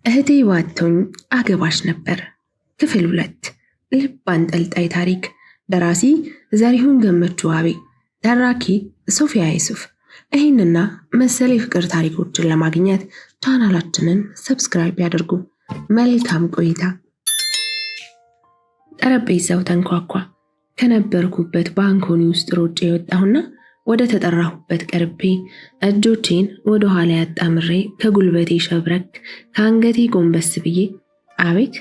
እህቴ ባትሆኝ አገባሽ ነበር። ክፍል 2፣ ልብ አንጠልጣይ ታሪክ። ደራሲ ዘሪሁን ገመቹ ዋቤ፣ ተራኪ ሶፊያ ዩሱፍ። ይህንና መሰል የፍቅር ታሪኮችን ለማግኘት ቻናላችንን subscribe ያድርጉ። መልካም ቆይታ። ጠረጴዛው ተንኳኳ። ከነበርኩበት ባንኮኒ ውስጥ ሮጬ የወጣሁና ወደ ተጠራሁበት ቀርቤ እጆቼን ወደ ኋላ ያጣምሬ ከጉልበቴ ሸብረክ ከአንገቴ ጎንበስ ብዬ አቤት፣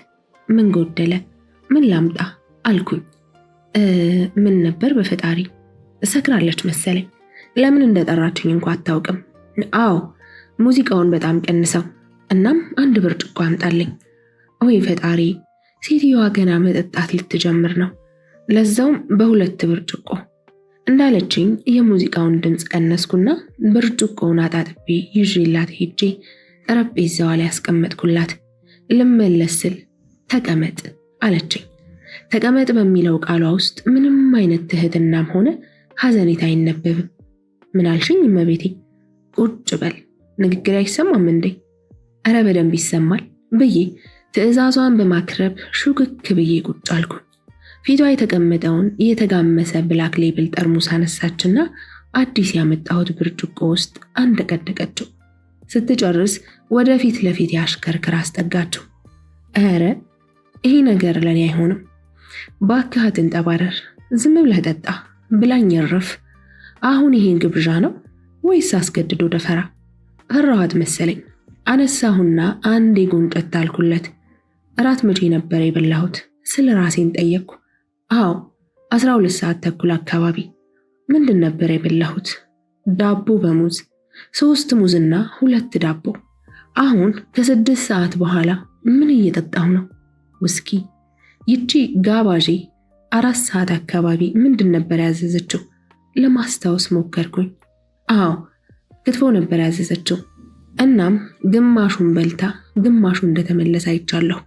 ምን ጎደለ? ምን ላምጣ አልኩኝ። ምን ነበር በፈጣሪ፣ ሰክራለች መሰለኝ። ለምን እንደጠራችኝ እንኳ አታውቅም። አዎ፣ ሙዚቃውን በጣም ቀንሰው፣ እናም አንድ ብርጭቆ አምጣልኝ። ወይ ፈጣሪ፣ ሴትዮዋ ገና መጠጣት ልትጀምር ነው። ለዛውም በሁለት ብርጭቆ። እንዳለችኝ የሙዚቃውን ድምፅ ቀነስኩና ብርጭቆውን አጣጥቤ ይዤላት ሄጄ ጠረጴዛዋ ላይ ያስቀመጥኩላት። ልመለስ ስል ተቀመጥ አለችኝ። ተቀመጥ በሚለው ቃሏ ውስጥ ምንም አይነት ትህትናም ሆነ ሐዘኔታ አይነበብም። ምን አልሽኝ እመቤቴ? ቁጭ በል፣ ንግግር አይሰማም እንዴ? እረ በደንብ ይሰማል ብዬ ትዕዛዟን በማክረብ ሹክክ ብዬ ቁጭ አልኩ። ፊቷ የተቀመጠውን የተጋመሰ Black Label ጠርሙስ አነሳችና አዲስ ያመጣሁት ብርጭቆ ውስጥ አንደቀደቀችው። ስትጨርስ ወደ ፊት ለፊት ያሽከርክር አስጠጋችው። እረ ይሄ ነገር ለኔ አይሆንም፣ ባክህ አትንጠባረር፣ ዝም ብለህ ጠጣ ብላኝ እርፍ። አሁን ይሄን ግብዣ ነው ወይስ አስገድዶ ደፈራ? ፈራኋት መሰለኝ። አነሳሁና አንዴ ጎንጨት አልኩለት። እራት መቼ ነበር የበላሁት ስል ራሴን ጠየቅኩ። አዎ፣ 12:30 አካባቢ። ምንድን ነበር የበላሁት? ዳቦ በሙዝ፣ 3 ሙዝና 2 ዳቦ። አሁን ከ6 ሰዓት በኋላ ምን እየጠጣሁ ነው? ውስኪ። ይቺ ጋባዤ 4 ሰዓት አካባቢ ምንድን ነበር ያዘዘችው? ለማስታወስ ሞከርኩኝ። አዎ፣ ክትፎ ነበር ያዘዘችው። እናም ግማሹን በልታ ግማሹ እንደተመለሰ አይቻለሁ።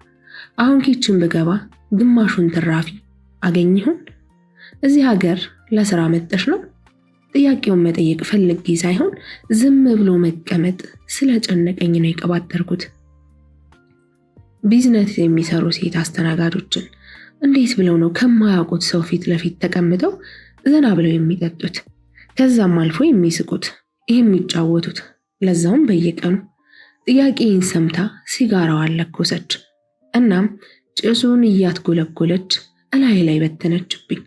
አሁን kitchen ብገባ ግማሹን ትራፊ አገኝ ይሆን? እዚህ ሀገር ለስራ መጠሽ ነው? ጥያቄውን መጠየቅ ፈልጌ ሳይሆን ዝም ብሎ መቀመጥ ስለጨነቀኝ ነው የቀባጠርኩት። ቢዝነስ የሚሰሩ ሴት አስተናጋጆችን እንዴት ብለው ነው ከማያውቁት ሰው ፊት ለፊት ተቀምጠው ዘና ብለው የሚጠጡት? ከዛም አልፎ የሚስቁት፣ የሚጫወቱት፣ ለዛውም በየቀኑ። ጥያቄን ሰምታ ሲጋራዋን ለኮሰች። እናም ጭሱን እያትጎለጎለች እላይ ላይ በተነችብኝ።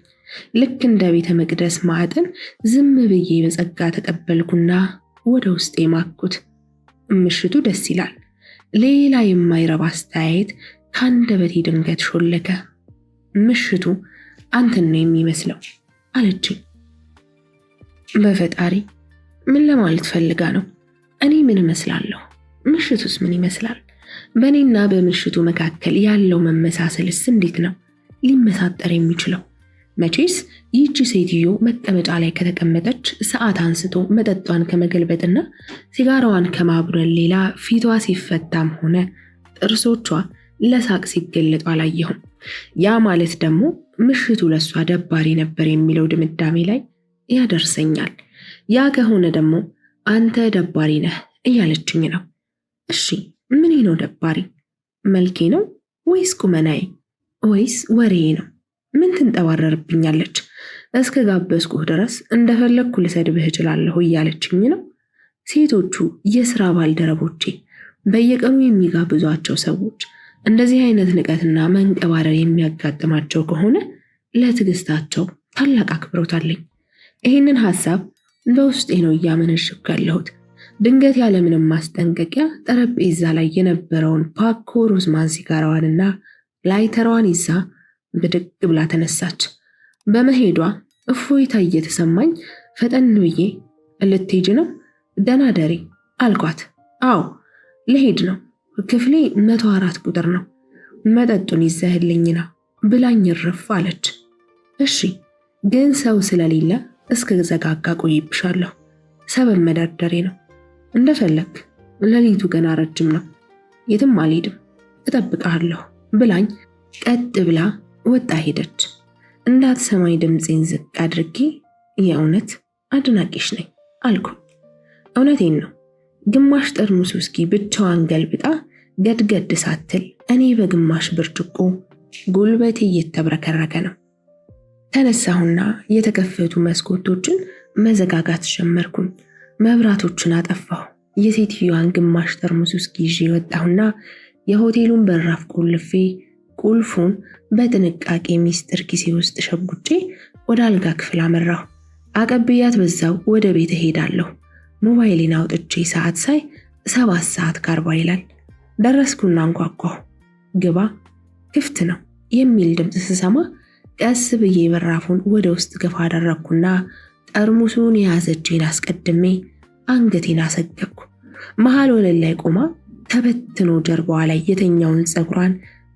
ልክ እንደ ቤተ መቅደስ ማዕጠን ዝም ብዬ በጸጋ ተቀበልኩና ወደ ውስጤ ማኩት። ምሽቱ ደስ ይላል። ሌላ የማይረባ አስተያየት ከአንደበቴ ድንገት ሾለከ። ምሽቱ አንተን ነው የሚመስለው አለችኝ። በፈጣሪ፣ ምን ለማለት ፈልጋ ነው? እኔ ምን እመስላለሁ? ምሽቱስ ምን ይመስላል? በእኔና በምሽቱ መካከል ያለው መመሳሰልስ እንዴት ነው ሊመሳጠር የሚችለው? መቼስ ይህቺ ሴትዮ መቀመጫ ላይ ከተቀመጠች ሰዓት አንስቶ መጠጧን ከመገልበጥና ሲጋራዋን ከማጉደል ሌላ ፊቷ ሲፈታም ሆነ ጥርሶቿ ለሳቅ ሲገለጡ አላየሁም። ያ ማለት ደግሞ ምሽቱ ለሷ ደባሪ ነበር የሚለው ድምዳሜ ላይ ያደርሰኛል። ያ ከሆነ ደግሞ አንተ ደባሪ ነህ እያለችኝ ነው። እሺ፣ ምኔ ነው ደባሪ? መልኬ ነው ወይስ ቁመናዬ ወይስ ወሬዬ ነው? ምን ትንጠባረርብኛለች? እስከ ጋበዝኩህ ድረስ እንደፈለግኩ ልሰድብህ እችላለሁ እያለችኝ ነው። ሴቶቹ የስራ ባልደረቦቼ፣ በየቀኑ የሚጋብዟቸው ሰዎች እንደዚህ አይነት ንቀትና መንቀባረር የሚያጋጥማቸው ከሆነ ለትዕግስታቸው ታላቅ አክብሮት አለኝ። ይህንን ሀሳብ በውስጤ ነው እያመነሽኩ ያለሁት። ድንገት ያለምንም ማስጠንቀቂያ ጠረጴዛ ላይ የነበረውን ፓኮ ሮዝማን ሲጋራዋንና ላይተሯን ይዛ ብድግ ብላ ተነሳች። በመሄዷ እፎይታ እየተሰማኝ ፈጠን ብዬ ልትሄጂ ነው? ደህና ደሪ አልኳት። አዎ፣ ልሄድ ነው። ክፍሌ 104 ቁጥር ነው። መጠጡን ይዘህልኝ ና ብላኝ እርፍ አለች። እሺ፣ ግን ሰው ስለሌለ እስከ ዘጋጋ ቆይብሻለሁ። ሰበብ መደርደሬ ነው። እንደፈለግ፣ ሌሊቱ ገና ረጅም ነው። የትም አልሄድም፣ እጠብቅሃለሁ ብላኝ ቀጥ ብላ ወጣ ሄደች። እንዳትሰማኝ ድምፄን ዝቅ አድርጌ የእውነት አድናቂሽ ነኝ አልኩ። እውነቴን ነው። ግማሽ ጠርሙስ ውስኪ ብቻዋን ገልብጣ ገድገድ ሳትል እኔ በግማሽ ብርጭቆ ጉልበቴ እየተብረከረከ ነው። ተነሳሁና የተከፈቱ መስኮቶችን መዘጋጋት ጀመርኩኝ። መብራቶችን አጠፋሁ። የሴትዮዋን ግማሽ ጠርሙስ ውስኪ ይዤ ወጣሁና የሆቴሉን በራፍ ቆልፌ ቁልፉን በጥንቃቄ ሚስጥር ኪሴ ውስጥ ሸጉጬ ወደ አልጋ ክፍል አመራሁ። አቀብያት በዛው ወደ ቤት እሄዳለሁ። ሞባይሌን አውጥቼ ሰዓት ሳይ 7:40 ይላል። ደረስኩና አንኳኳሁ። ግባ፣ ክፍት ነው የሚል ድምፅ ስሰማ ቀስ ብዬ በራፉን ወደ ውስጥ ገፋ አደረግኩና ጠርሙሱን የያዘ እጄን አስቀድሜ አንገቴን አሰገብኩ። መሃል ወለል ላይ ቆማ ተበትኖ ጀርባዋ ላይ የተኛውን ፀጉሯን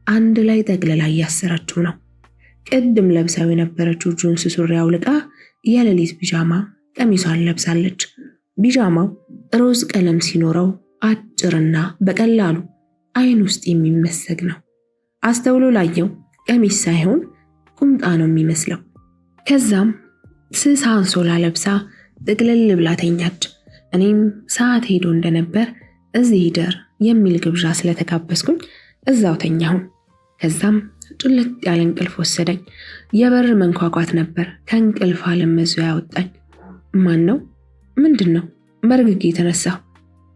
አንድ ላይ ጠቅልላ እያሰረችው ነው። ቅድም ለብሳው የነበረችው ጁንስ ሱሪ አውልቃ የሌሊት ቢጃማ ቀሚሷን ለብሳለች። ቢጃማው ሮዝ ቀለም ሲኖረው አጭርና በቀላሉ አይን ውስጥ የሚመሰግ ነው። አስተውሎ ላየው ቀሚስ ሳይሆን ቁምጣ ነው የሚመስለው። ከዛም ስስ አንሶላ ለብሳ ጥቅልል ብላ ተኛች። እኔም ሰዓት ሄዶ እንደነበር እዚህ ይደር የሚል ግብዣ ስለተጋበዝኩኝ እዛው ተኛሁን። ከዛም ጭልጥ ያለ እንቅልፍ ወሰደኝ። የበር መንኳኳት ነበር ከእንቅልፍ ዓለም መዞ ያወጣኝ። ማን ነው? ምንድን ነው? በርግጌ የተነሳሁ።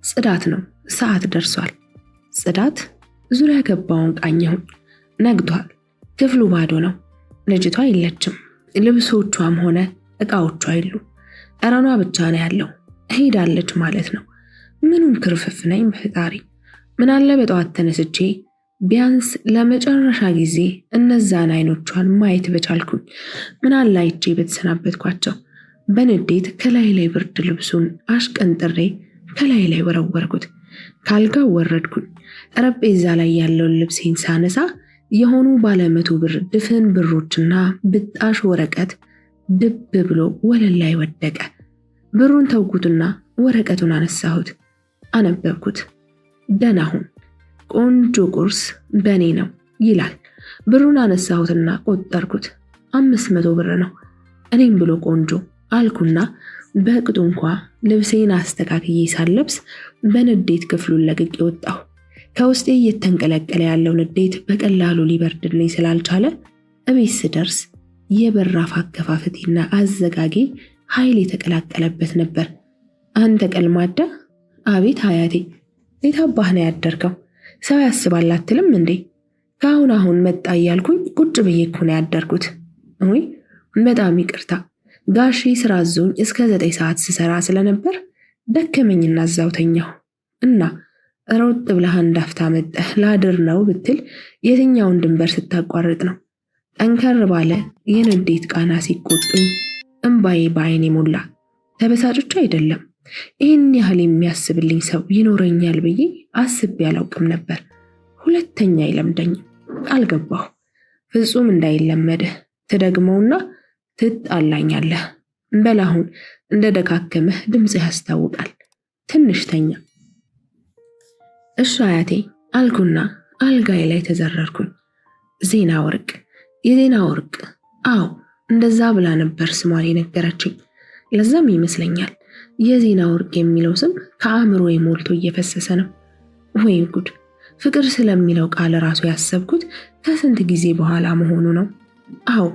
ጽዳት ነው። ሰዓት ደርሷል። ጽዳት ዙሪያ ገባውን ቃኘሁኝ። ነግቷል። ክፍሉ ባዶ ነው። ልጅቷ የለችም። ልብሶቿም ሆነ እቃዎቿ የሉ። ጠረኗ ብቻ ነው ያለው። ሄዳለች ማለት ነው። ምኑን ክርፍፍ ነኝ በፈጣሪ። ምናለ በጠዋት ተነስቼ ቢያንስ ለመጨረሻ ጊዜ እነዛን አይኖቿን ማየት በቻልኩኝ። ምናለ አይቼ በተሰናበትኳቸው። በንዴት ከላይ ላይ ብርድ ልብሱን አሽቀንጥሬ ከላይ ላይ ወረወርኩት። ካልጋው ወረድኩኝ። ጠረጴዛ ላይ ያለውን ልብሴን ሳነሳ የሆኑ ባለ 100 ብር ድፍን ብሮችና ብጣሽ ወረቀት ድብ ብሎ ወለል ላይ ወደቀ። ብሩን ተውኩትና ወረቀቱን አነሳሁት። አነበብኩት። ደህና ሁን፣ ቆንጆ ቁርስ በእኔ ነው ይላል። ብሩን አነሳሁትና ቆጠርኩት። 500 ብር ነው። እኔም ብሎ ቆንጆ አልኩና በቅጡ እንኳ ልብሴን አስተካክዬ ሳለብስ በንዴት ክፍሉን ለቅቄ ወጣሁ። ከውስጤ እየተንቀለቀለ ያለው ንዴት በቀላሉ ሊበርድልኝ ስላልቻለ እቤት ስደርስ የበራፍ አከፋፈቴና አዘጋጌ ኃይል የተቀላቀለበት ነበር። አንተ ቀልማዳ! አቤት አያቴ፣ የታባህ ነው ያደርከው? ሰው ያስባል አትልም እንዴ? ከአሁን አሁን መጣ እያልኩኝ ቁጭ ብዬ እኮ ነው ያደርኩት። ውይ በጣም ይቅርታ ጋሺ ስራ አዞኝ እስከ 9 ሰዓት ስሰራ ስለነበር ደከመኝና እዛው ተኛሁ። እና ሮጥ ብለህ አንድ አፍታ መጠህ ላድር ነው ብትል የትኛውን ድንበር ስታቋርጥ ነው? ጠንከር ባለ የንዴት ቃና ሲቆጡኝ እምባዬ በአይኔ ሞላ። ተበሳጭቼ አይደለም፣ ይህን ያህል የሚያስብልኝ ሰው ይኖረኛል ብዬ አስቤ አላውቅም ነበር። ሁለተኛ አይለምደኝም፣ ቃል ገባሁ። ፍጹም እንዳይለመድህ ትደግመውና ትጣላኛለህ። በል አሁን እንደ ደካከመህ ድምፅህ ያስታውቃል። ትንሽ ተኛ። እሺ አያቴ አልኩና አልጋዬ ላይ ተዘረርኩኝ። ዜና ወርቅ፣ የዜና ወርቅ። አዎ እንደዛ ብላ ነበር ስሟን የነገረችኝ። ለዛም ይመስለኛል የዜና ወርቅ የሚለው ስም ከአእምሮ ሞልቶ እየፈሰሰ ነው። ወይ ጉድ! ፍቅር ስለሚለው ቃል ራሱ ያሰብኩት ከስንት ጊዜ በኋላ መሆኑ ነው። አዎ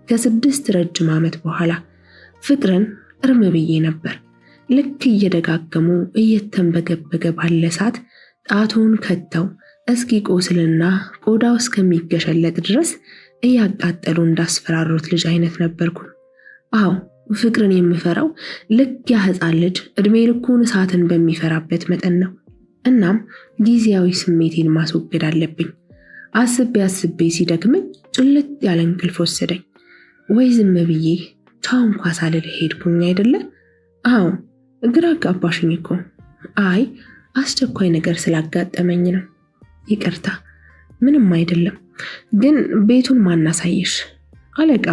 ከ6 ረጅም ዓመት በኋላ ፍቅርን እርም ብዬ ነበር። ልክ እየደጋገሙ እየተንበገበገ ባለ እሳት ጣቱን ከተው እስኪ ቆስልና ቆዳው እስከሚገሸለጥ ድረስ እያቃጠሉ እንዳስፈራሩት ልጅ አይነት ነበርኩ። አዎ ፍቅርን የምፈራው ልክ ያ ሕፃን ልጅ እድሜ ልኩን እሳትን በሚፈራበት መጠን ነው። እናም ጊዜያዊ ስሜቴን ማስወገድ አለብኝ። አስቤ አስቤ ሲደክመኝ ጭልጥ ያለ እንቅልፍ ወሰደኝ። ወይ ዝም ብዬ ቻው እንኳ ሳልል ሄድኩኝ አይደለ? አዎ ግራ አጋባሽኝ እኮ። አይ አስቸኳይ ነገር ስላጋጠመኝ ነው። ይቅርታ። ምንም አይደለም። ግን ቤቱን ማን አሳየሽ? አለቃ፣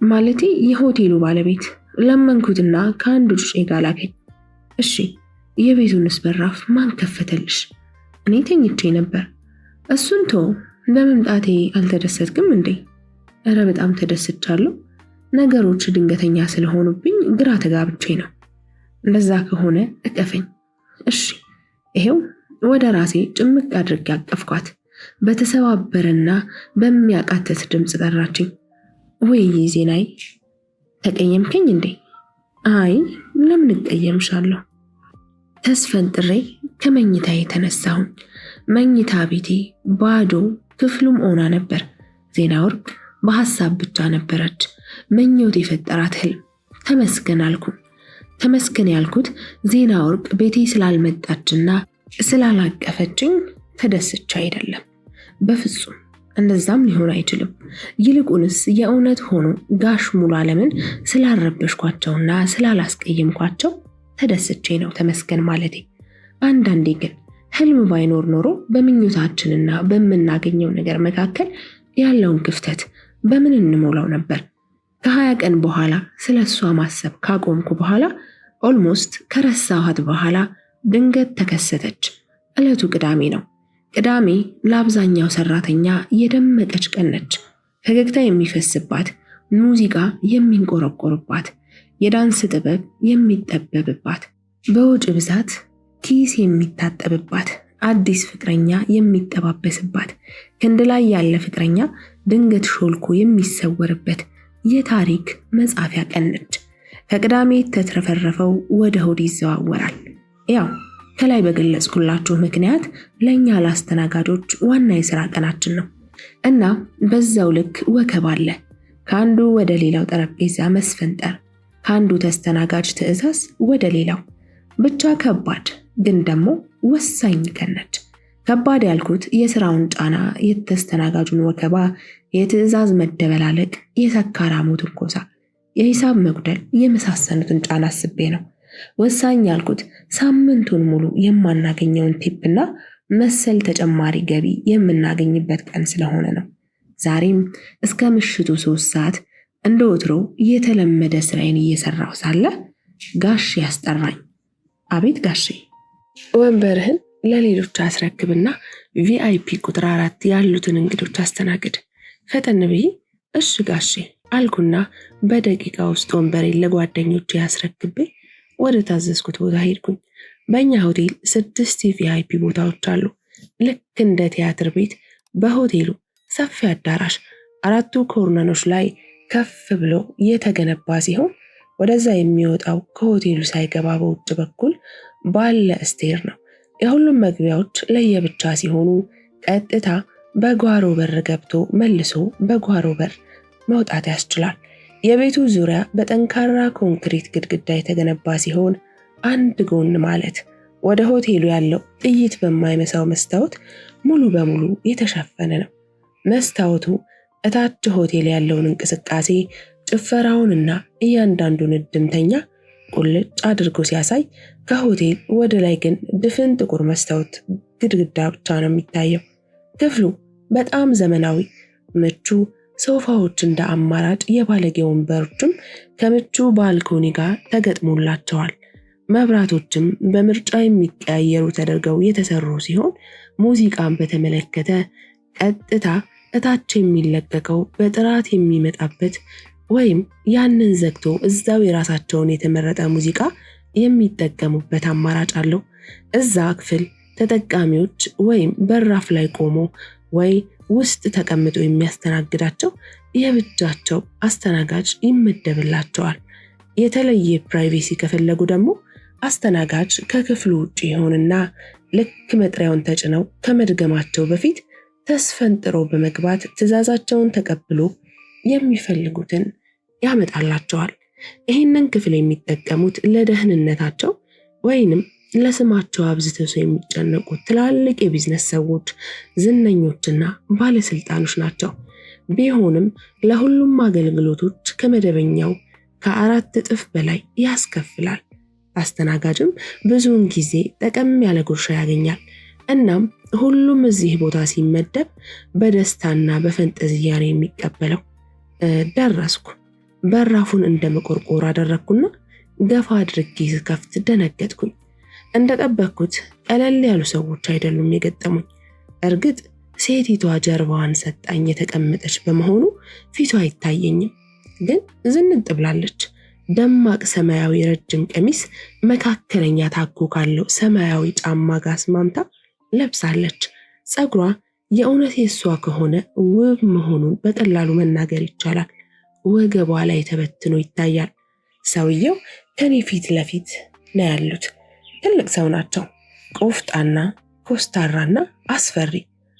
ማለቴ የሆቴሉ ባለቤት። ለመንኩትና ከአንዱ ጩጬ ጋር ላከኝ። እሺ የቤቱንስ በራፍ ማን ከፈተልሽ? እኔ ተኝቼ ነበር። እሱን ተው። በመምጣቴ አልተደሰትክም እንዴ? እረ በጣም ተደስቻለሁ። ነገሮች ድንገተኛ ስለሆኑብኝ ግራ ተጋብቼ ነው። እንደዛ ከሆነ እቀፈኝ። እሺ ይሄው ወደ ራሴ ጭምቅ አድርጌ አቀፍኳት። በተሰባበረና በሚያቃትት ድምፅ ጠራችኝ። ውይ ዜናይ፣ ተቀየምከኝ እንዴ? አይ ለምን እቀየምሻለሁ? ተስፈንጥሬ ከመኝታ የተነሳሁኝ። መኝታ ቤቴ ባዶ፣ ክፍሉም ኦና ነበር። ዜና ወርቅ በሐሳብ ብቻ ነበረች። ምኞት የፈጠራት ህልም። ተመስገን አልኩ። ተመስገን ያልኩት ዜና ወርቅ ቤቴ ስላልመጣችና ስላላቀፈችኝ ተደስቼ አይደለም። በፍጹም እንደዛም ሊሆን አይችልም። ይልቁንስ የእውነት ሆኖ ጋሽ ሙሉ ዓለምን ስላልረበሽኳቸውና ስላላስቀየምኳቸው ተደስቼ ነው ተመስገን ማለቴ። አንዳንዴ ግን ህልም ባይኖር ኖሮ በምኞታችንና በምናገኘው ነገር መካከል ያለውን ክፍተት በምን እንሞላው ነበር? ከ20 ቀን በኋላ ስለ እሷ ማሰብ ካቆምኩ በኋላ፣ almost ከረሳኋት በኋላ ድንገት ተከሰተች። ዕለቱ ቅዳሜ ነው። ቅዳሜ ለአብዛኛው ሰራተኛ የደመቀች ቀን ነች። ፈገግታ የሚፈስባት፣ ሙዚቃ የሚንቆረቆርባት፣ የዳንስ ጥበብ የሚጠበብባት፣ በወጪ ብዛት ኪስ የሚታጠብባት፣ አዲስ ፍቅረኛ የሚጠባበስባት፣ ክንድ ላይ ያለ ፍቅረኛ ድንገት ሾልኮ የሚሰወርበት የታሪክ መጻፊያ ቀን ነች። ከቅዳሜ የተትረፈረፈው ወደ እሁድ ይዘዋወራል። ያው ከላይ በገለጽኩላችሁ ምክንያት ለእኛ ለአስተናጋጆች ዋና የሥራ ቀናችን ነው እና በዛው ልክ ወከብ አለ። ከአንዱ ወደ ሌላው ጠረጴዛ መስፈንጠር፣ ከአንዱ ተስተናጋጅ ትዕዛዝ ወደ ሌላው። ብቻ ከባድ ግን ደግሞ ወሳኝ ቀን ነች። ከባድ ያልኩት የስራውን ጫና፣ የተስተናጋጁን ወከባ፣ የትዕዛዝ መደበላለቅ፣ የሰካራሙ ትንኮሳ፣ የሂሳብ መጉደል የመሳሰሉትን ጫና አስቤ ነው። ወሳኝ ያልኩት ሳምንቱን ሙሉ የማናገኘውን tip ና መሰል ተጨማሪ ገቢ የምናገኝበት ቀን ስለሆነ ነው። ዛሬም እስከ ምሽቱ 3 ሰዓት እንደ ወትሮው የተለመደ ስራዬን እየሰራሁ ሳለ ጋሼ አስጠራኝ። አቤት ጋሼ። ወንበርህን ለሌሎች አስረክብና VIP ቁጥር 4 ያሉትን እንግዶች አስተናግድ። ፈጠን ብዬ እሺ ጋሼ አልኩና በደቂቃ ውስጥ ወንበሬን ለጓደኞቼ አስረክቤ ወደ ታዘዝኩት ቦታ ሄድኩኝ። በእኛ ሆቴል ስድስት የ VIP ቦታዎች አሉ። ልክ እንደ ቲያትር ቤት በሆቴሉ ሰፊ አዳራሽ አራቱ corner ኦች ላይ ከፍ ብሎ የተገነባ ሲሆን ወደዛ የሚወጣው ከሆቴሉ ሳይገባ በውጭ በኩል ባለ stair ነው። የሁሉም መግቢያዎች ለየብቻ ሲሆኑ ቀጥታ በጓሮ በር ገብቶ መልሶ በጓሮ በር መውጣት ያስችላል። የቤቱ ዙሪያ በጠንካራ ኮንክሪት ግድግዳ የተገነባ ሲሆን አንድ ጎን ማለት ወደ ሆቴሉ ያለው ጥይት በማይመሳው መስታወት ሙሉ በሙሉ የተሸፈነ ነው። መስታወቱ እታች ሆቴል ያለውን እንቅስቃሴ፣ ጭፈራውንና እያንዳንዱን እድምተኛ ቁልጭ አድርጎ ሲያሳይ፣ ከሆቴል ወደ ላይ ግን ድፍን ጥቁር መስታወት ግድግዳ ብቻ ነው የሚታየው። ክፍሉ በጣም ዘመናዊ፣ ምቹ ሶፋዎች እንደ አማራጭ የባለጌ ወንበሮችም ከምቹ balcony ጋር ተገጥሞላቸዋል። መብራቶችም በምርጫ የሚቀያየሩ ተደርገው የተሰሩ ሲሆን ሙዚቃን በተመለከተ ቀጥታ እታች የሚለቀቀው በጥራት የሚመጣበት ወይም ያንን ዘግቶ እዛው የራሳቸውን የተመረጠ ሙዚቃ የሚጠቀሙበት አማራጭ አለው። እዛ ክፍል ተጠቃሚዎች ወይም በራፍ ላይ ቆሞ ወይ ውስጥ ተቀምጦ የሚያስተናግዳቸው የብቻቸው አስተናጋጅ ይመደብላቸዋል። የተለየ privacy ከፈለጉ ደግሞ አስተናጋጅ ከክፍሉ ውጭ ይሆንና ልክ መጥሪያውን ተጭነው ከመድገማቸው በፊት ተስፈንጥሮ በመግባት ትዕዛዛቸውን ተቀብሎ የሚፈልጉትን ያመጣላቸዋል። ይህንን ክፍል የሚጠቀሙት ለደህንነታቸው ወይንም ለስማቸው አብዝተው ሰው የሚጨነቁ ትላልቅ የቢዝነስ ሰዎች፣ ዝነኞችና ባለስልጣኖች ናቸው። ቢሆንም ለሁሉም አገልግሎቶች ከመደበኛው ከ4 እጥፍ በላይ ያስከፍላል። አስተናጋጅም ብዙውን ጊዜ ጠቀም ያለ ጉርሻ ያገኛል። እናም ሁሉም እዚህ ቦታ ሲመደብ በደስታና በፈንጠዝያ ነው የሚቀበለው። ደረስኩ። በራፉን እንደ መቆርቆር አደረግኩና ገፋ አድርጌ ስከፍት ደነገጥኩኝ። እንደጠበቅኩት ቀለል ያሉ ሰዎች አይደሉም የገጠሙኝ። እርግጥ ሴቲቷ ጀርባዋን ሰጣኝ የተቀመጠች በመሆኑ ፊቷ አይታየኝም፣ ግን ዝንጥ ብላለች። ደማቅ ሰማያዊ ረጅም ቀሚስ መካከለኛ ታኮ ካለው ሰማያዊ ጫማ ጋር አስማምታ ለብሳለች። ፀጉሯ የእውነት የእሷ ከሆነ ውብ መሆኑን በቀላሉ መናገር ይቻላል። ወገቧ ላይ ተበትኖ ይታያል። ሰውየው ከኔ ፊት ለፊት ነው ያሉት። ትልቅ ሰው ናቸው። ቆፍጣና፣ ኮስታራና አስፈሪ።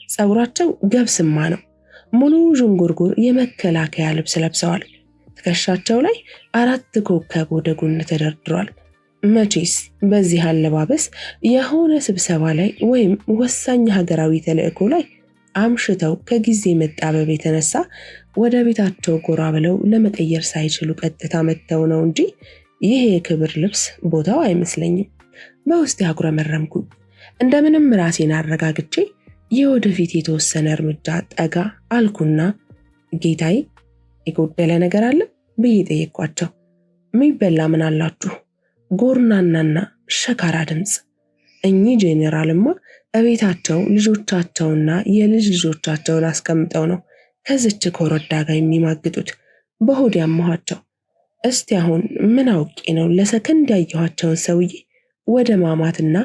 ፀጉራቸው ገብስማ ነው። ሙሉ ዥንጉርጉር የመከላከያ ልብስ ለብሰዋል። ትከሻቸው ላይ 4 ኮከብ ወደ ጎን ተደርድሯል። መቼስ በዚህ አለባበስ የሆነ ስብሰባ ላይ ወይም ወሳኝ ሀገራዊ ተልዕኮ ላይ አምሽተው ከጊዜ መጣበብ የተነሳ ወደ ቤታቸው ጎራ ብለው ለመቀየር ሳይችሉ ቀጥታ መጥተው ነው እንጂ ይህ የክብር ልብስ ቦታው አይመስለኝም። በውስጤ አጉረመረምኩኝ። እንደምንም ራሴን አረጋግቼ የወደፊት የተወሰነ እርምጃ ጠጋ አልኩና ጌታዬ፣ የጎደለ ነገር አለ ብዬ ጠየቅኳቸው። የሚበላ ምን አላችሁ? ጎርናናና ሸካራ ድምፅ። እኚህ ጄኔራልማ እቤታቸው ልጆቻቸውና የልጅ ልጆቻቸውን አስቀምጠው ነው ከዚች ኮረዳ ጋር የሚማግጡት። በሆድ ያማኋቸው። እስቲ አሁን ምን አውቄ ነው ለሰከንድ ያየኋቸውን ሰውዬ ወደ ማማትና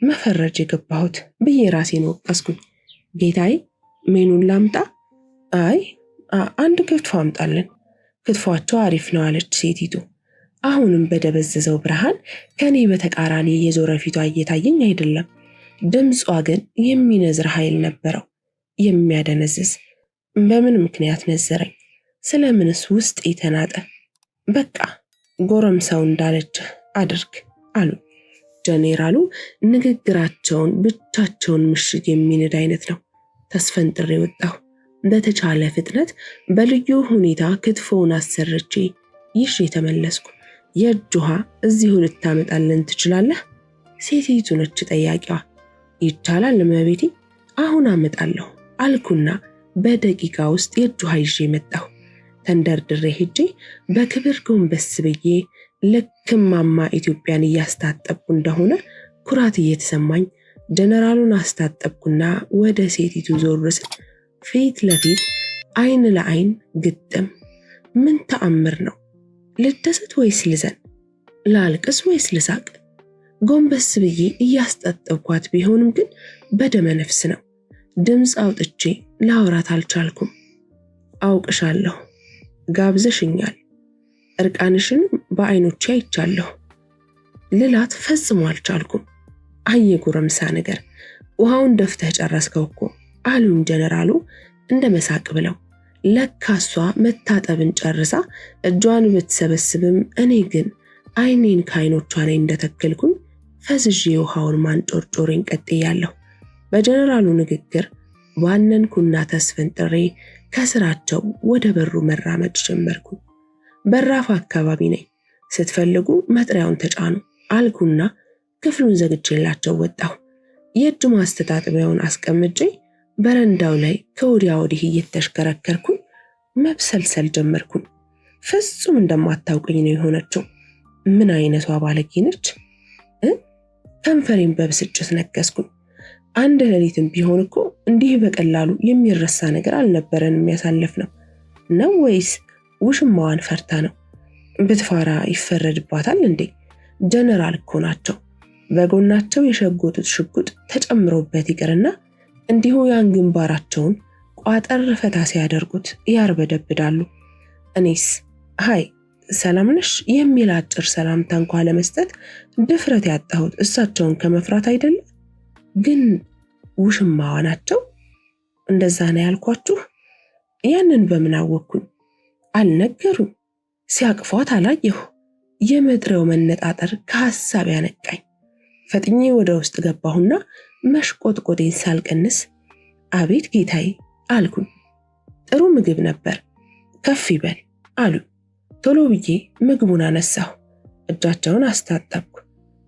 መፈረጅ የገባሁት ብዬ ራሴን ወቀስኩኝ። ጌታዬ፣ ሜኑን ላምጣ? አይ፣ አንድ ክትፎ አምጣልን፣ ክትፏቸው አሪፍ ነው አለች ሴቲቱ። አሁንም በደበዘዘው ብርሃን ከኔ በተቃራኒ የዞረ ፊቷ እየታየኝ አይደለም። ድምጿ ግን የሚነዝር ኃይል ነበረው፣ የሚያደነዝዝ። በምን ምክንያት ነዘረኝ? ስለምንስ ውስጥ የተናጠ? በቃ ጎረምሳው እንዳለችህ አድርግ አሉ ጄኔራሉ። ንግግራቸውን ብቻቸውን ምሽግ የሚንድ አይነት ነው። ተስፈንጥሬ ወጣሁ። በተቻለ ፍጥነት በልዩ ሁኔታ ክትፎውን አሰርቼ ይዤ ተመለስኩ። የእጅ ውሃ እዚሁ ልታመጣልን ትችላለህ? ሴቲቱ ነች ጠያቂዋ። ይቻላል እመቤቴ፣ አሁን አመጣለሁ አልኩና በደቂቃ ውስጥ የእጅ ውሃ ይዤ መጣሁ። ተንደርድሬ ሄጄ በክብር ጎንበስ ብዬ ልክ እማማ ኢትዮጵያን እያስታጠብኩ እንደሆነ ኩራት እየተሰማኝ ጀነራሉን አስታጠብኩና ወደ ሴቲቱ ዞር ስል ፊት ለፊት አይን ለአይን ግጥም። ምን ተአምር ነው? ልደሰት ወይስ ልዘን? ላልቅስ ወይስ ልሳቅ? ጎንበስ ብዬ እያስታጠብኳት ቢሆንም ግን በደመ ነፍስ ነው። ድምፅ አውጥቼ ላውራት አልቻልኩም። አውቅሻለሁ፣ ጋብዘሽኛል፣ እርቃንሽን በአይኖቼ አይቻለሁ ልላት ፈጽሞ አልቻልኩም። አየ ጎረምሳ ነገር፣ ውሃውን ደፍተህ ጨረስከው እኮ አሉኝ ጀነራሉ እንደ መሳቅ ብለው። ለካ እሷ መታጠብን ጨርሳ እጇን ብትሰበስብም እኔ ግን አይኔን ከአይኖቿ ላይ እንደተከልኩኝ ፈዝዤ ውሃውን ማንጮርጮሬን ቀጥያለሁ። በጀነራሉ ንግግር ባነንኩና ተስፈንጥሬ ከስራቸው ወደ በሩ መራመድ ጀመርኩኝ። በራፍ አካባቢ ነኝ፣ ስትፈልጉ መጥሪያውን ተጫኑ አልኩና ክፍሉን ዘግቼላቸው ወጣሁ። የእጅ ማስተጣጠቢያውን አስቀምጬ በረንዳው ላይ ከወዲያ ወዲህ እየተሽከረከርኩኝ መብሰልሰል ጀመርኩኝ። ፍጹም እንደማታውቅኝ ነው የሆነችው። ምን አይነቷ ባለጌ ነች! ከንፈሬን በብስጭት ነከስኩኝ። አንድ ሌሊትም ቢሆን እኮ እንዲህ በቀላሉ የሚረሳ ነገር አልነበረንም ያሳለፍነው። ነው ወይስ ውሽማዋን ፈርታ ነው? ብትፈራ ይፈረድባታል እንዴ? ጀነራል እኮ ናቸው። በጎናቸው የሸጎጡት ሽጉጥ ተጨምሮበት ይቅርና እንዲሁ ያን ግንባራቸውን ቋጠር ፈታ ሲያደርጉት ያርበደብዳሉ። እኔስ hi ሰላም ነሽ የሚል አጭር ሰላምታ እንኳ ለመስጠት ድፍረት ያጣሁት እሳቸውን ከመፍራት አይደለም። ግን ውሽማዋ ናቸው። እንደዛ ነው ያልኳችሁ። ያንን በምን አወቅኩኝ? አልነገሩም። ሲያቅፏት አላየሁ። የመጥሪያው መነጣጠር ከሀሳብ ያነቃኝ። ፈጥኜ ወደ ውስጥ ገባሁና መሽቆጥቆጤን ሳልቀንስ አቤት ጌታዬ አልኩኝ። ጥሩ ምግብ ነበር፣ ከፍ ይበል አሉ። ቶሎ ብዬ ምግቡን አነሳሁ፣ እጃቸውን አስታጠብኩ፣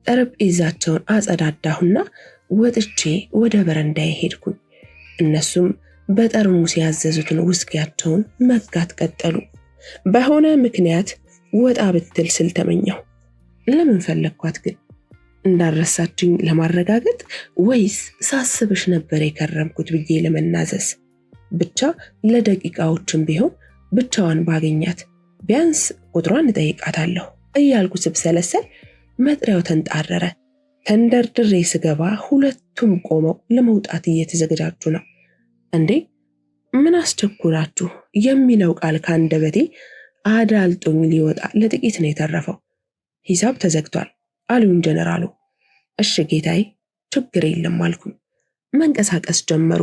ጠረጴዛቸውን አጸዳዳሁና ወጥቼ ወደ በረንዳዬ ሄድኩኝ። እነሱም በጠርሙስ ያዘዙትን ውስኪያቸውን መጋት ቀጠሉ። በሆነ ምክንያት ወጣ ብትል ስል ተመኘሁ። ለምን ፈለግኳት ግን? እንዳረሳችኝ ለማረጋገጥ ወይስ ሳስብሽ ነበር የከረምኩት ብዬ ለመናዘዝ? ብቻ ለደቂቃዎችም ቢሆን ብቻዋን ባገኛት ቢያንስ ቁጥሯን እጠይቃታለሁ እያልኩ ስብሰለሰል መጥሪያው ተንጣረረ። ተንደርድሬ ስገባ ሁለቱም ቆመው ለመውጣት እየተዘገጃጁ ነው። እንዴ ምን አስቸኩላችሁ የሚለው ቃል ከአንደበቴ አዳልጦኝ ሊወጣ ለጥቂት ነው የተረፈው። ሂሳብ ተዘግቷል አሉኝ ጀነራሉ። እሺ ጌታዬ፣ ችግር የለም አልኩኝ። መንቀሳቀስ ጀመሩ።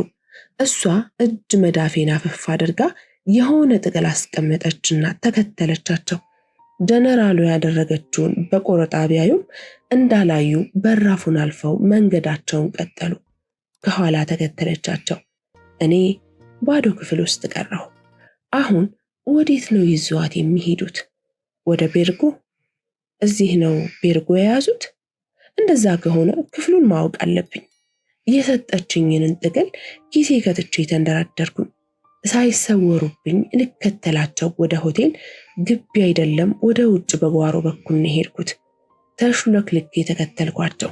እሷ እጅ መዳፌን አፈፍ አድርጋ የሆነ ጥቅል አስቀመጠችና ተከተለቻቸው። ጀነራሉ ያደረገችውን በቆረጣ ቢያዩም እንዳላዩ በራፉን አልፈው መንገዳቸውን ቀጠሉ። ከኋላ ተከተለቻቸው። እኔ ባዶ ክፍል ውስጥ ቀረሁ። አሁን ወዴት ነው ይዘዋት የሚሄዱት? ወደ ቤርጎ? እዚህ ነው ቤርጎ የያዙት? እንደዛ ከሆነ ክፍሉን ማወቅ አለብኝ። የሰጠችኝንን ጥቅል ኪሴ ከትቼ ተንደራደርኩኝ። ሳይሰወሩብኝ ልከተላቸው ወደ ሆቴል ግቢ አይደለም ወደ ውጭ በጓሮ በኩል ነው የሄድኩት። ተሹለክልኬ የተከተልኳቸው።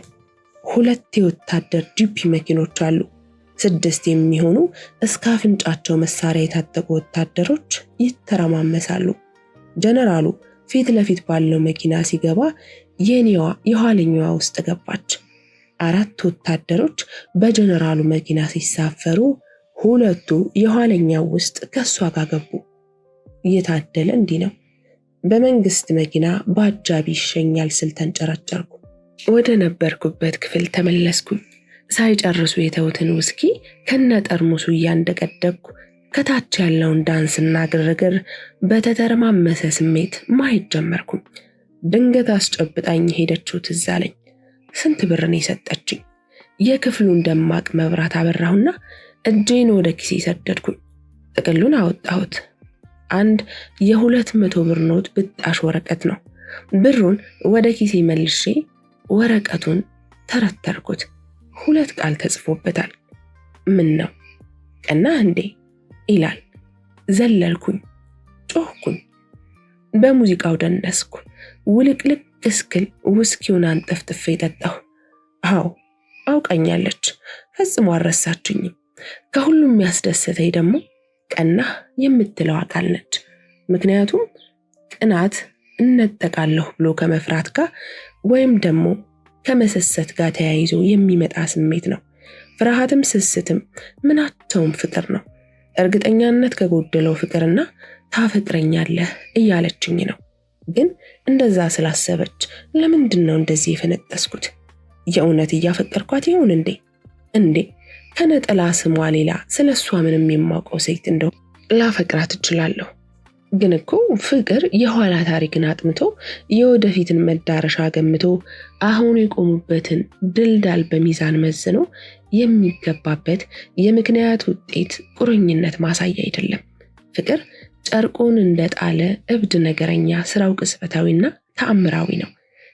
ሁለት የወታደር ጂፒ መኪኖች አሉ። 6 የሚሆኑ እስከ አፍንጫቸው መሳሪያ የታጠቁ ወታደሮች ይተረማመሳሉ። ጀነራሉ ፊት ለፊት ባለው መኪና ሲገባ የኔዋ የኋለኛዋ ውስጥ ገባች። 4 ወታደሮች በጀነራሉ መኪና ሲሳፈሩ 2ቱ የኋለኛው ውስጥ ከሷ ጋር ገቡ። እየታደለ እንዲህ ነው። በመንግስት መኪና በአጃቢ ይሸኛል ስል ተንጨረጨርኩ። ወደ ነበርኩበት ክፍል ተመለስኩኝ። ሳይጨርሱ የተውትን ውስኪ ከነጠርሙሱ እያንደቀደቅኩ ከታች ያለውን ዳንስና ግርግር በተተረማመሰ ስሜት ማየት ጀመርኩኝ። ድንገት አስጨብጣኝ ሄደችው ትዝ አለኝ። ስንት ብር ነው የሰጠችኝ? የክፍሉን ደማቅ መብራት አበራሁና እጄን ወደ ኪሴ ሰደድኩኝ። ጥቅሉን አወጣሁት። አንድ የ200 ብር ኖት ብጣሽ ወረቀት ነው። ብሩን ወደ ኪሴ መልሼ ወረቀቱን ተረተርኩት። 2 ቃል ተጽፎበታል። ምን ነው ቀና እንዴ ይላል። ዘለልኩኝ፣ ጮህኩኝ፣ በሙዚቃው ደነስኩ። ውልቅልቅ እስክል ውስኪውን አንጠፍጥፌ ጠጣሁ። አዎ አውቃኛለች፣ ፈጽሞ አልረሳችኝም። ከሁሉም ያስደሰተኝ ደግሞ ቀና የምትለው አካል ነች። ምክንያቱም ቅናት እነጠቃለሁ ብሎ ከመፍራት ጋር ወይም ደግሞ ከመሰሰት ጋር ተያይዞ የሚመጣ ስሜት ነው። ፍርሃትም ስስትም ምናቸውም ፍቅር ነው። እርግጠኛነት ከጎደለው ፍቅርና ታፈቅረኛለህ እያለችኝ ነው። ግን እንደዛ ስላሰበች ለምንድን ነው እንደዚህ የፈነጠስኩት? የእውነት እያፈቀርኳት ይሆን እንዴ? እንዴ ከነጠላ ስሟ ሌላ ስለሷ ምንም የማውቀው ሴት እንደው ላፈቅራት እችላለሁ። ግን እኮ ፍቅር የኋላ ታሪክን አጥንቶ የወደፊትን መዳረሻ ገምቶ አሁን የቆሙበትን ድልዳል በሚዛን መዝኖ የሚገባበት የምክንያት ውጤት ቁርኝነት ማሳያ አይደለም። ፍቅር ጨርቁን እንደጣለ እብድ ነገረኛ ስራው ቅጽበታዊና ተአምራዊ ነው።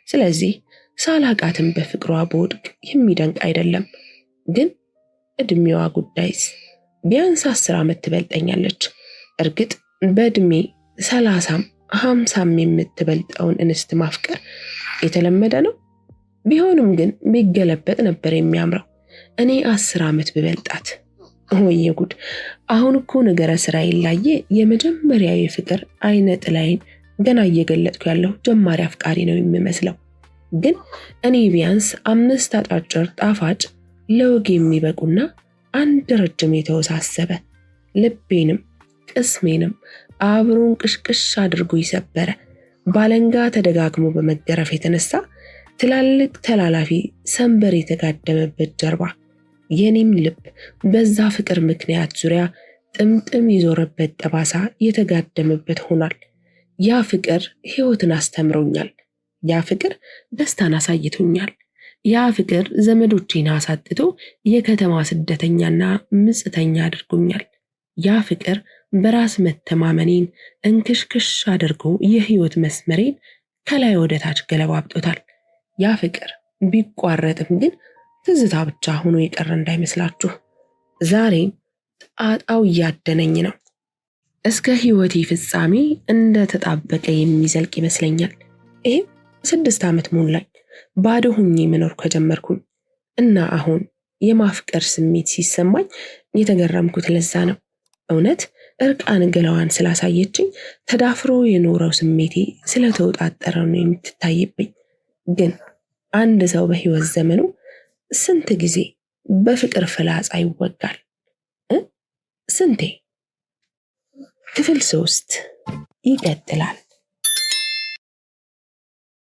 ስለዚህ ሳላቃትም በፍቅሯ በወድቅ የሚደንቅ አይደለም። ግን እድሜዋ ጉዳይስ ቢያንስ 10 ዓመት ትበልጠኛለች። እርግጥ በእድሜ 30ም 50ም የምትበልጠውን እንስት ማፍቀር የተለመደ ነው። ቢሆንም ግን ቢገለበጥ ነበር የሚያምረው። እኔ 10 ዓመት ብበልጣት። ወየ ጉድ! አሁን እኮ ነገረ ስራዬን ላየ የመጀመሪያው የፍቅር አይነ ጥላዬን ገና እየገለጥኩ ያለሁ ጀማሪ አፍቃሪ ነው የሚመስለው። ግን እኔ ቢያንስ 5 አጫጭር ጣፋጭ ለወግ የሚበቁና አንድ ረጅም የተወሳሰበ ልቤንም ቅስሜንም አብሮን ቅሽቅሽ አድርጎ ይሰበረ ባለንጋ ተደጋግሞ በመገረፍ የተነሳ ትላልቅ ተላላፊ ሰንበር የተጋደመበት ጀርባ የኔም ልብ በዛ ፍቅር ምክንያት ዙሪያ ጥምጥም የዞረበት ጠባሳ የተጋደመበት ሆኗል። ያ ፍቅር ሕይወትን አስተምሮኛል። ያ ፍቅር ደስታን አሳይቶኛል። ያ ፍቅር ዘመዶቼን አሳጥቶ የከተማ ስደተኛና ምጽተኛ አድርጎኛል። ያ ፍቅር በራስ መተማመኔን እንክሽክሽ አድርጎ የሕይወት መስመሬን ከላይ ወደ ታች ገለባብጦታል። ያ ፍቅር ቢቋረጥም ግን ትዝታ ብቻ ሆኖ የቀረ እንዳይመስላችሁ። ዛሬም ጣጣው እያደነኝ ነው። እስከ ሕይወቴ ፍጻሜ እንደ ተጣበቀ የሚዘልቅ ይመስለኛል። ይሄም 6 ዓመት ሞላኝ ባዶ ሁኜ መኖር ከጀመርኩኝ እና አሁን የማፍቀር ስሜት ሲሰማኝ የተገረምኩት ለዛ ነው። እውነት እርቃን ገላዋን ስላሳየችኝ ተዳፍሮ የኖረው ስሜቴ ስለተወጣጠረ ነው የምትታይብኝ። ግን አንድ ሰው በህይወት ዘመኑ ስንት ጊዜ በፍቅር ፍላጻ ይወጋል? ስንቴ? ክፍል 3 ይቀጥላል።